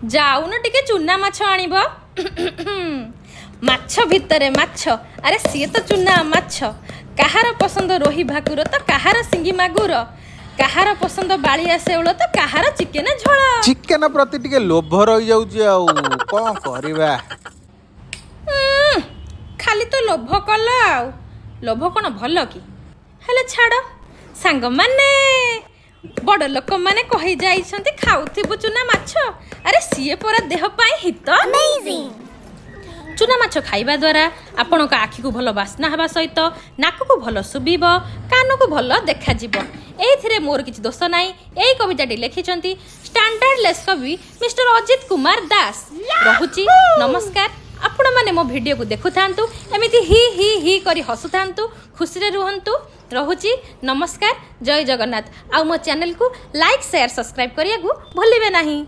ଯାଉନ ଟିକେ ଚୁନା ମାଛ ଆଣିବ। ମାଛ ଭିତରେ ମାଛ, ଆରେ ସିଏ ତ ଚୁନା ମାଛ। କାହାର ପସନ୍ଦ ରୋହି ଭାକୁର ତ କାହାର ସିଙ୍ଗି ମାଗୁର, କାହାର ପସନ୍ଦ ବାଳିଆ ଶେଉଳ ତ କାହାର ଚିକେନ ଝୋଳ। ଚିକେନ ପ୍ରତି ଟିକେ ଲୋଭ ରହିଯାଉଛି, ଆଉ କଣ କରିବା? ଖାଲି ତ ଲୋଭ କଲ। ଆଉ ଲୋଭ କ'ଣ ଭଲ କି? ହେଲେ ଛାଡ଼ ସାଙ୍ଗମାନେ, ବଡ଼ ଲୋକମାନେ କହି ଯାଇଛନ୍ତି, ଖାଉଥିବୁ ଚୁନା ମାଛ, ଆରେ ସିଏ ପରା ଦେହ ପାଇଁ ହିତ। ଚୁନା ମାଛ ଖାଇବା ଦ୍ୱାରା ଆପଣଙ୍କ ଆଖିକୁ ଭଲ ବାସ୍ନା ହେବା ସହିତ ନାକକୁ ଭଲ ଶୁଭିବ, କାନକୁ ଭଲ ଦେଖାଯିବ। ଏଇଥିରେ ମୋର କିଛି ଦୋଷ ନାହିଁ। ଏଇ କବିତାଟି ଲେଖିଛନ୍ତି ଷ୍ଟାଣ୍ଡାର୍ଡଲେସ୍ କବି ମିଷ୍ଟର ଅଜିତ କୁମାର ଦାସ। ରହୁଛି, ନମସ୍କାର। ଆପଣମାନେ ମୋ ଭିଡ଼ିଓକୁ ଦେଖୁଥାନ୍ତୁ, ଏମିତି ହି ହି ହି କରି ହସୁଥାନ୍ତୁ, ଖୁସିରେ ରୁହନ୍ତୁ। ରହୁଛି, ନମସ୍କାର, ଜୟ ଜଗନ୍ନାଥ। ଆଉ ମୋ ଚ୍ୟାନେଲକୁ ଲାଇକ୍, ସେୟାର, ସବସ୍କ୍ରାଇବ୍ କରିବାକୁ ଭୁଲିବେ ନାହିଁ।